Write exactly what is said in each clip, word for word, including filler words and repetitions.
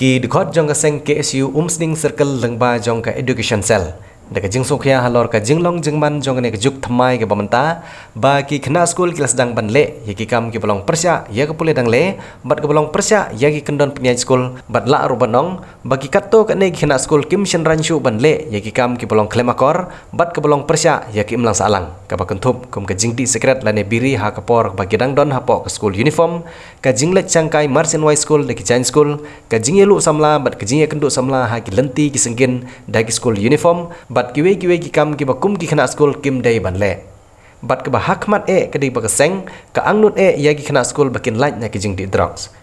Ki dkhot jong ka seng K S U Umsning Circle lyngba jong ka Education Cell da ka jingsngewkhia halor ka jinglong jingman jong kane ka juk thymmai kaba mynta, ba ki khynnah skul ki la sdang ban leh ïa ki kam kiba long pyrshah ïa ka pule dang leh bad kaba long pyrshah ïa ki kyndon pynïaid skul, bad lah ruh ban ong ba ki katto katne ki khynnah skul kim shynrang shuh ban leh ïa ki kam kiba long khlem akor bad kaba long pyrshah ïa ka imlang sahlang, kaba kynthup kum ka jingdih sikret lane biri ha ka por ba ki dang don hapoh ka skul uniform, ka jingleit shangkai mar sien wai skul da ki jaiñ skul, ka jingïaluh samla bad ka jingïakynduh samla ha ki lynti ki syngkien da ki skul uniform, bad kiwei kiwei ki kam kiba kum ki khynnah skul kim dei ban leh. Bad kaba ha khmat eh ka dei ba ka seng ka angnud eh ïa ki khynnah skul ba kin lait na ki jingdih drugs.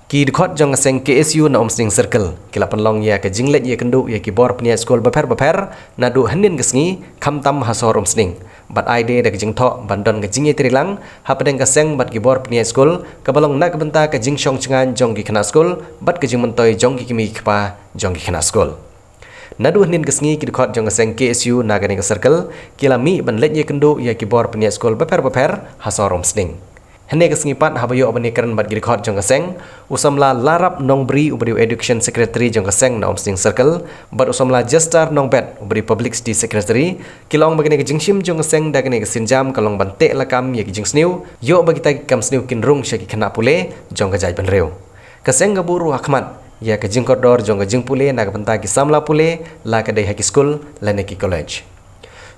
Ki dkhot jong ka seng K S U na Umsning Circle ki la pynlong ïa ka jingleit ïakynduh ïa ki bor pynïaid skul bapher bapher naduh hynnin ka sngi, khamtam ha sor Umsning, bad ai de da ka jingthoh ban don ka jingïatreilang hapdeng ka seng bad ki bor pynïaid skul, kaba long na ka bynta ka jingshong shngaiñ jong ki khynnah skul bad ka jingmyntoi jong ki kmie ki kpa jong ki khynnah skul. Naduh hynnin ka sngi ki dkhot jong ka seng K S U na kane ka circle ki la mih ban leit ïakynduh ïa ki bor pynïaid skul bapher bapher ha sor Umsning. Hynne ka sngi pat, haba ïoh ban ïakren bad ki dkhot jong ka seng, u samla Larap Nongbri uba dei u Education Secretary jong ka seng na Umsning Circle bad u samla Jester Nongbet uba dei u Publicity Secretary, ki la ong ba kane ka jingshim jong ka seng da kane ka sienjam ka long ban teh lakam ïa ki jingsniew, ïoh ba kita ki kam sniew kin rung sha ki khynnah pule jong ka jaitbynriew. Ka seng ka buh ruh ha khmat ïa ka jingkordor jong ka jingpule na ka bynta ki samla pule, la ka dei ha ki skul lane ki college.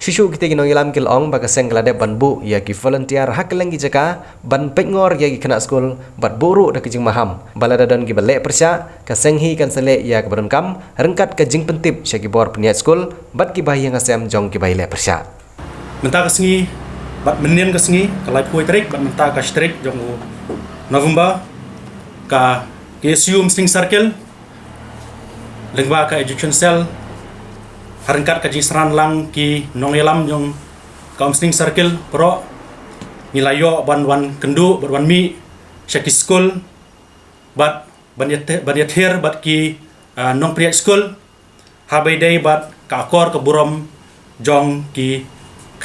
Shuh shuh kita ki nongïalam ki la ong ba ka seng ka la dep ban buh ïa ki volunteer ha kylleng ki jaka ban peitngor ïa ki khynnah skul bad buh ruh da ka jingmaham ba lada don kiba leh pyrshah, ka seng hi kan sa leh ïa kaba donkam ryngkat ka jingpyntip sha ki bor pynïaid skul bad ki bahaïing hasem jong kiba ïaleh pyrshah. Mynta ka sngi bad mynnin ka sngi, ka laiphew tarik bad mynta ka shi tarik jong u November, ka K S U Umsning Circle lyngba ka Education Cell, ha ryngkat ka jingsynran lang ki nongïalam jong ka Umsning Circle baroh, ngi la ïoh ban wan kynduh bad wan mih sha ki skul bad ban ïathe-, ban ïathir bad ki, ah, nongpynïaid skul, haba ïadei bad ka akor ka burom jong ki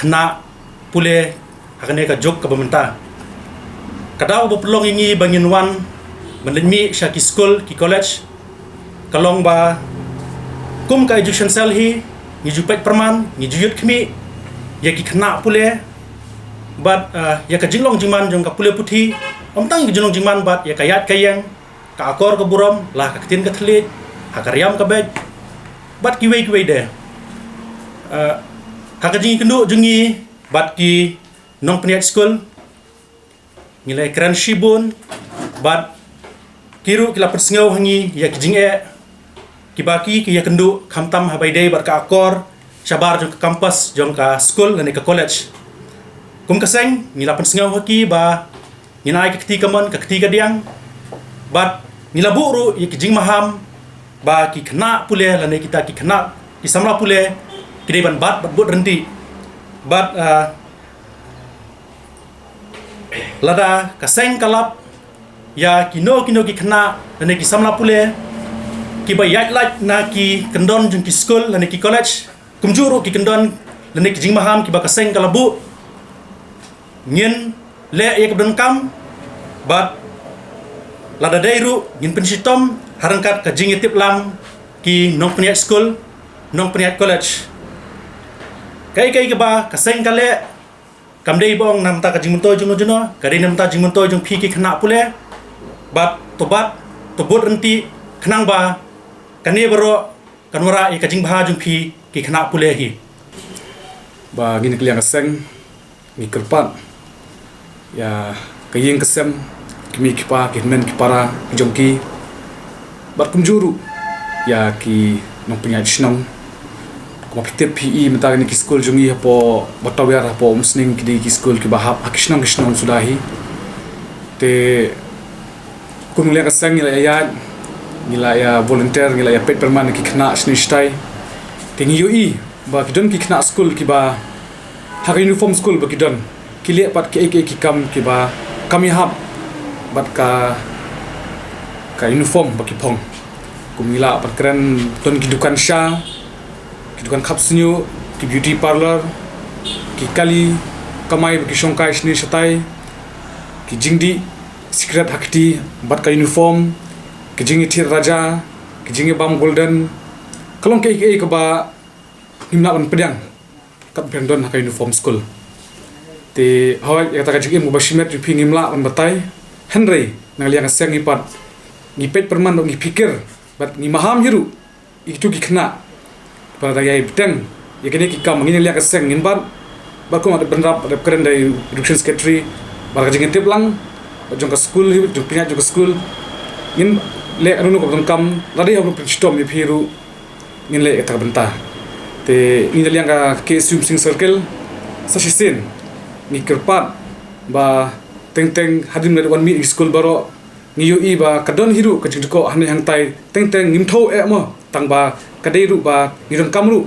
khynnah pule ha kane ka juk kaba mynta. Ka daw ba pynlong ïa ngi ba ngin wan ban leit mih sha ki skul ki college ka long ba kum ka Education Cell hi ngi ju peit pyrman, ngi ju ïud khmih ïa ki khynnah pule bad, ah, ïa ka jinglong jingman jong ka pule puthi, ym tang ka jinglong jingman bad ïa ka ïaid ka ïeng, ka akor ka burom, la ha ka ktien ka thylliej, ha ka riam ka beit bad kiwei kiwei de. Eh, ha ka jingïakynduh jong ngi bad ki nongpynïaid skul, ngi la ïakren shibun bad ki ruh ki la pynsngew ha ngi ïa ki jingeh kiba ki, ki ïakynduh khamtam haba ïadei bad ka akor shabar jong ka campus jong ka skul lane ka college. Kum ka seng ngi la pynsngew ha ki ba ngin ai ka kti kamon ka kti kadiang bad ngi la buh ruh ïa ki jingmaham ba ki khynnah pule lane kita ki khynnah ki samla pule ki dei ban bat bad bud ryntih. Bad, ah, lada ka seng ka lap ïa kino kino ki khynnah lane ki samla pule kiba ïaid lait na ki kyndon jong ki skul lane ki college, kumjuh ruh ki kyndon lane ki jingmaham kiba ka seng ka la buh, ngin leh ïa kaba donkam bad lada dei ruh ngin pynshitom ha ryngkat ka jingïatip lang ki nongpynïaid skul, nongpynïaid college. Kaei kaei kaba ka seng ka leh, kam dei ba ong na bynta ka jingmyntoi jong no jong no, ka dei na bynta jingmyntoi jong phi ki khynnah pule. Bad to bat, to bud ryntih khnang ba kane baroh kan wanrah ïa ka jingbha jong phi ki khynnah pule hi. Ba ngi na ka liang ka seng ngi kyrpad ïa ka ïing ka sem, ki kmie ki kpa, ki hynmen ki para ki jong ki, bad kumjuh ruh ïa ki nongpynïaid shnong. Kumba phi tip phi i mynta kine ki skul jong ngi hapoh Batawiar, hapoh Umsning, ki dei ki skul kiba hap ha ki shnong ki shnong suda hi. Te kum ngi la ïa ka seng ngi la ïa ïaid, ngi la ïa volunteer, ngi la ïa peit pyrman ïa ki khynnah shane shatai. Te ngi ïohi ba ki don ki khynnah skul kiba ha ka uniform skul ba ki don, ki leh pat kiei kiei ki kam kiba kam ïahap bad ka, ka uniform ba ki phong. Kum ngi la pat kren, don ki dukan sha, ki dukan khap sniew, ki beauty parlour, ki kali kamai ba ki shongkai shane shatai, ki jingdih sikret ha kti bad ka uniform, Ka jingïathied raja, ka jingïabam golden, ka long kaei kaei kaba ngim lah ban pdiang kat ban don ha ka uniform school. Te hooid, ïa kata ka jingim kaba shimet jong phi ngim lah ban batai. Hynrei na ka liang ka seng ngi pat ngi peit pyrman bad ngi phikir bad ngi maham hi ruh ïa kitu ki khynnah ba la ïai bteng ïa kine ki kam. Ngi na ka liang ka seng ngin bat bad kum u Dkhar Bynrap, u Dkhar Kren, da u Education Secretary, bad ka jingtip lang bad jong ka skul, jong pynïaid jong ka skul, ngin leh kano kano ka bynta kam. Lada ïa u pynshitom ïa phi ruh ngin leh ïa kata ka bynta. Te ngi na liang ka K S U Umsning Circle sa shisien ngi kyrpad ba teng teng hadien ba la wan mih ïa ki skul baroh, ngi ïohi ba ka don hi ruh ka jingdkoh hangne hangtai, teng teng ngim thew eh mo, tang ba ka dei ruh ba ngi donkam ruh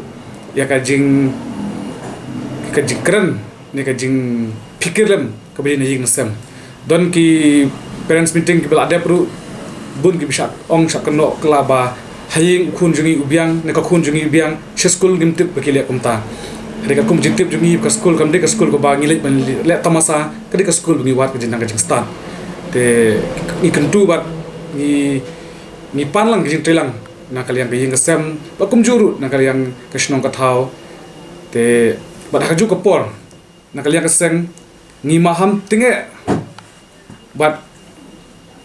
ïa ka jing, ka jingkren ne ka jingphikir lem kaba dei na ïing na sem. Don ki parents meeting kiba la dep ruh, bun kiba shah ong shah kynnoh kylla ba ha ïing u khun jong ngi u biang ne ka khun jong ngi u biang, sha skul ngim tip ba ki leh kumta. Hynrei katkum jingtip jong ngi, ka skul kam dei ka skul kaba ngi leit ban leh tamasa, ka dei ka skul ba ngi wad ka jingnang ka jingstad. Te ngi kyntu bad ngi, ngi pan lang ka jingtreilang na ka liang ka ïing ka sem bad kumjuh ruh na ka liang ka shnong ka thaw. Te bad ha kajuh ka por na ka liang ka seng ngi maham tyngeh bad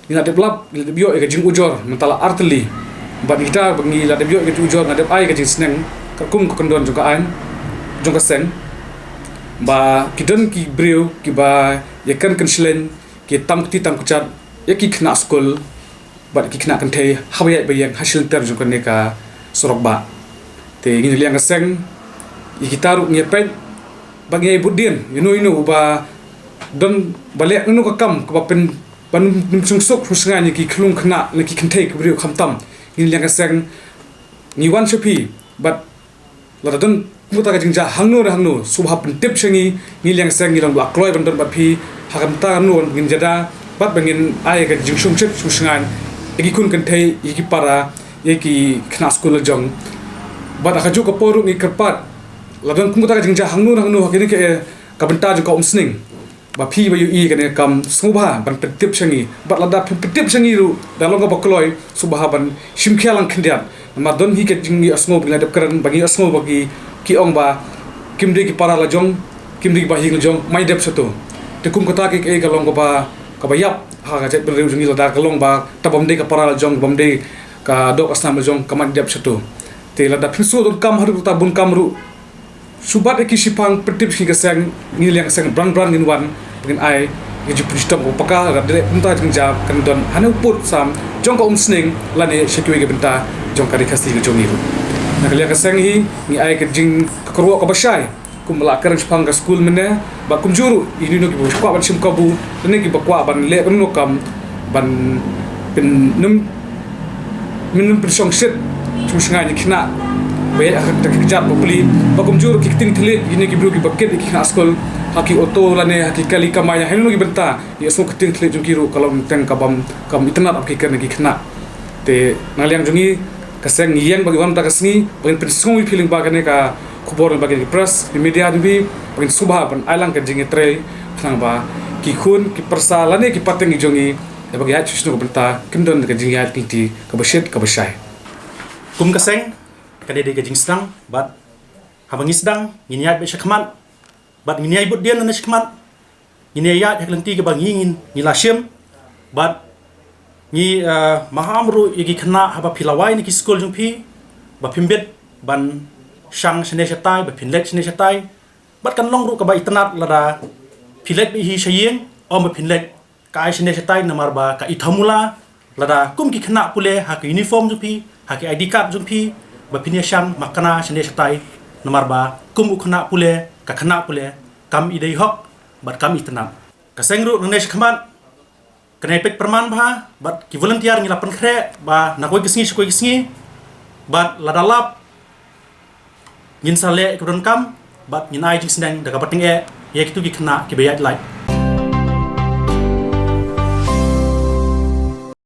ngi la dep lap, ngi la dep ïoh ïa ka jingujor mynta la ar tylli. Bad kita ba ngi la dep ïoh ïa ka jingujor, nga dep ai ka jingsneng katkum ka kyndon jong ka aiñ jong ka seng ba ki don ki briew kiba ïakren kynshlei, ki tam kti tam kjat ïa ki khynnah skul bad ki khynnah kynthei haba ïaid ba ïeng ha shilynter jong kane ka surok bah. Te ngi na liang ka seng, ïa kita ruh ngi ïa peit bad ngi ïa bud dien, ïa uno uno uba don ba leh uno uno ka kam kaba pyn, ban ym suk suk sngewsih ïa ki khyllung khynnah ne ki kynthei ki briew khamtam. Ngi na liang ka seng ngi wan sha phi bad lada don kumta ka jingjia hangno ne hangno, sngewbha pyntip sha ngi. Ngi liang seng ngi long ba la kloi ban don bad phi ha ka bynta kano ngin jada bad ba ngin ai ka jingsngewsih sngewsih ïa ki khun kynthei, ïa ki para, ïa ki khynnah skul la jong. Bad ha kajuh ka por ruh ngi kyrpad, lada don kumta ka jingjia hangno ne hangno ha kane ka, eh, ka bynta jong ka Umsning, ba phi ba ïohi kane ka kam, sngewbha ban pyntip sha ngi. Bad lada phi pyntip sha ngi ruh da long kaba kloi, sngewbha ban shim khia lang khyndiat. Namar don hi ka jingïohsngew ba ngi la dep kren, ba ngi ïohsngew ba ki, ki ong ba kim dei ki para la jong, kim dei ki bahaïing la jong, ma ïadep shato. Te kum kata ka, ka, ka long kaba, kaba ïap ha ka jaitbynriew jong ngi, lada ka long ba kata bym dei ka para la jong, bym dei ka doh ka snam la jong, ka ma ïadep shato. Te lada phi sngewdonkam haduh katta bun kam ruh, shu bat ïa ki shipang, pyntip sha ngi ka seng, ngi liang ka seng brang brang ngin wan ba ngin ai ïa ka jingpynshitom kaba paka. Lada dei kumta jingjia kan don hane u pud sam jong ka Umsning lane sha kiwei ka bynta jong ka Ri Khasi ka jong ngi ruh. Na ka liang ka seng hi ngi ai ka jing, ka kyrwoh kaba shai, kum ba la kren shaphang ka skul mynne, bad kumjuh ruh ïa kino kino kiba kwah ban shim kabu lane kiba kwah ban leh kano kano ka kam ban pyn, nym, nym pynshong shit sngewsih ïa ki khynnah ba ïaid ha ka kjat ba pli. Bad kumjuh ruh ki ktien thylliej, ïa kine ki briew kiba kit ïa ki khynnah skul ha ki auto lane ha ki kali kamai, ha kino kino ki bynta, ïa sngewsih ka ktien thylliej jong ki ruh ka long teng ka bym, ka bym itynnad ïa ki khynnah, ïa ki khynnah. Te na ka liang jong ngi ka seng ngi ïeng ba ngi wan mynta ka sngi ba ngin pynsngew ïa phi lyngba kane ka khubor, lyngba kane ka press, ki media jong phi, ba ngin sngewbha ban ai lang ka jingïatrei khnang ba ki khun ki pyrsa lane ki pateng ki jong ngi, ïa ba ki ïaid shuh shuh na ka bynta, kin don ka jingïaid lynti kaba shit kaba shai. Kum ka seng, kane dei ka jingsdang, bad haba ngi sdang ngin ïaid beit shakhmat, bad ngin ïai bud dien nangne shakhmat, ngin ïai ïaid ha ka lynti kaba ngi, ngin, ngi la shim, bad ngi, eh, maham ruh ïa ki khynnah haba phi lawei na ki skul jong phi, ba phim bit ban shang shane shatai, ba phin leit shane shatai, bad kan long ruh kaba itynnad lada phi leit beit hi sha ïing, ym ba phin leit kai shane shatai namar ba ka ithamula, lada kum ki khynnah pule ha ka uniform jong phi, ha ki I D card jong phi, ba phin ïa shang makna shane shatai, namar ba kum u khynnah pule, ka khynnah pule, kam i dei hok, bad kam itynnad. Ka seng ruh nangne shakhmat kan ïai peit pyrman bha, bad ki volunteer ngi la pynkhreh ba na kawei ka sngi sha kawei ka sngi, bad lada lap ngin sa leh ïa kaba donkam, bad ngin ai jingsneng da kaba tyngeh ïa kito ki khynnah kiba ïaid lait.